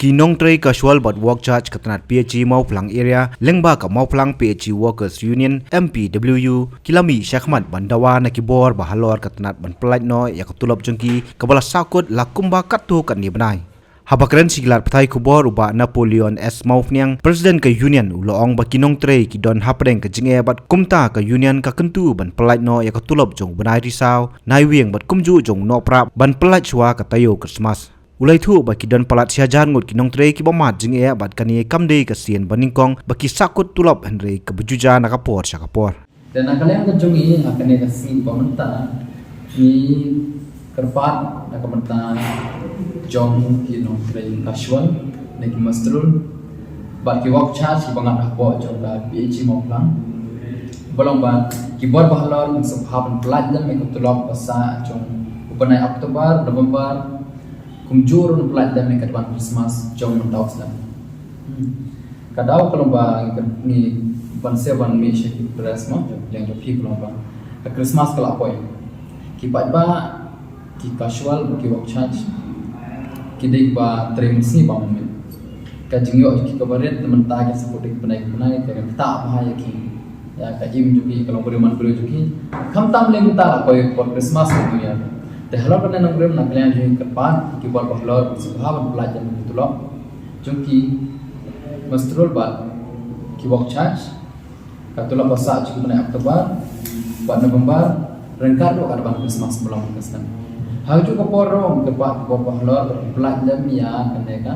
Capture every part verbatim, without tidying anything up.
Ki nongtrei casual bad ward charge ka tnat P H E Mawphlang area, lyngba ka Mawphlang P H E Workers Union, M P W U, ki la mih shakhmat ban dawa na ki bor ba halor ka tnat ban pyllait noh ïa ka tulop jong ki, kaba la sahkut la kumba katto katne bnai. Haba kren sha ki lad pathai khubor, u Bah Napoleon S Mawphniang, President ka Union, u la ong ba ki nongtrei ki don hapdeng ka jingeh bad kumta ka Union ka kyntu ban pyllait noh ïa ka tulop jong u Bnai Risaw, Naiwieng bad kumjuh jong u Nohprah ban pyllait shuwa ka taïew Christmas. U la ïathuh ba ki don palat shi hajar ngut ki nongtrei kiba mad jingeh bad kane kam dei ka sien ba nyngkong ba ki sahkut tulop, hynrei kaba ju jia na ka por sha ka por. Te na ka liang ka jong ngi ha kane ka sngi ba mynta, ngi kyrpad na ka bynta jong ki nongtrei casual, ne ki muster roll bad ki ward charge kiba ngat hapoh jong ka P H E Mawphlang, ba long ba ki bor ba halor kin sngewbha ban pyllait lem ïa ka tulop ba sah jong u bnai October, November, kumjuh ruh ban pyllait lem ïa ka advance Christmas jong mynta u snem. Hmm. Ka daw ka long ba ngi, ngi ban siew ban mih sha ki press mo, jong, jong phi ka long ba ka Christmas ka la poi. Ki paidbah, ki casual, ki ward charge, ki dei ba trei mynsngi bam mih. Ka jingïoh jong ki kaba rit, te mynta ki sngewthuh dei ki bnai ki bnai, te ka ktah bha ïa ki, ïa ka im jong ki, ka long briew man briew jong ki. Khamtam lei mynta la poi por Christmas ka dunia. Te halor kane nongrim, na ka liang jong ngi kyrpad ki bor ba halor, sngewbha ban pyllait ïa ki tulop jong ki muster roll bad ki ward charge. Ka tulop ba sah jong ki bnai October bad November, ryngkat ruh ka advance Christmas ba long mynta ka snem. Ha kajuh ka por ruh ngi kyrpad ki bor ba halor ban pyllait lem ïa kane ka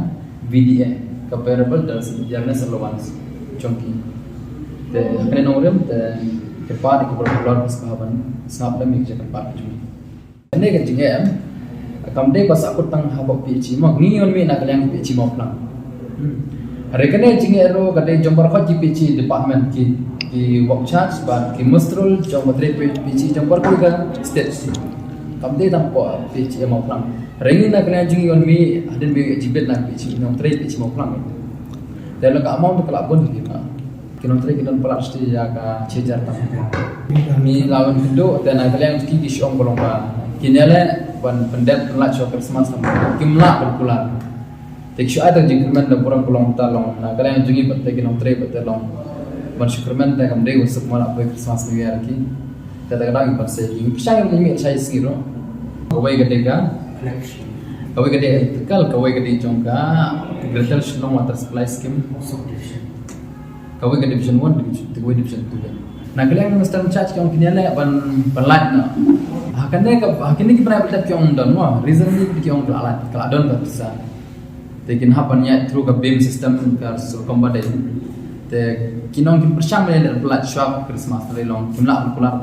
V D A, ka Variable Dearness Allowance jong ki. Te ha kane nongrim te kyrpad ki bor ba halor ban sngap lem ïa ka jingkyrpad ka jong ngi. Kane ka jingeh em, kam dei ba sahkut tang hapoh P H E mo, ngi ïoh mih na ka liang P H E Mawphlang. Hmm. Hynrei kane jingeh ruh ka dei jong baroh ki P H E department, ki, ki ward charge bad ki muster roll jong baroh ki P H E jong baroh ka state. Kam dei tang hapoh P H E Mawphlang. Hynrei ngi na ka liang jong ngi ïoh mih hadien ba ïoh jingbitar na P H E, nongtrei P H E Mawphlang. Te la ka amount ka la bun ki ma. Ki nongtrei ki don palat shisha ïa ka shi hajar tam. Ngi la wan kynduh te na ka liang ki, ki shu ong ba long ba kine leh ban pyndep pyllait shuwa Christmas tam, kim lah ban kular. Te ki shu ai tang jingkyrmen da burom ka long ta long na ka liang jong ngi bad te ki nongtrei bad te long ban shu kyrmen te kam dei ban suk ma la poi Christmas New Year ki. Te da ka dang ban sei ki pisa ngi mih shai sngi ruh. Kawei ka dei ka, kawei ka dei electrical, kawei ka dei jong ka Greater Shillong Water Supply Scheme. Kawei ka Division one, Division, kawei Division two. Na ka liang Minister in charge ki ong kine leh ban, ban lait noh. Ha kane ka, ha kine ki bnai ba ki ong don mo. Reason ni ki ong ka la lait, ka la don ka pisa. Te kin hap ban ïaid through ka beam system ka shu kumba dei. Te ki nong kin pyrshang ban ïaid ban lait shuwa Christmas, hynrei long kim lah ban kular.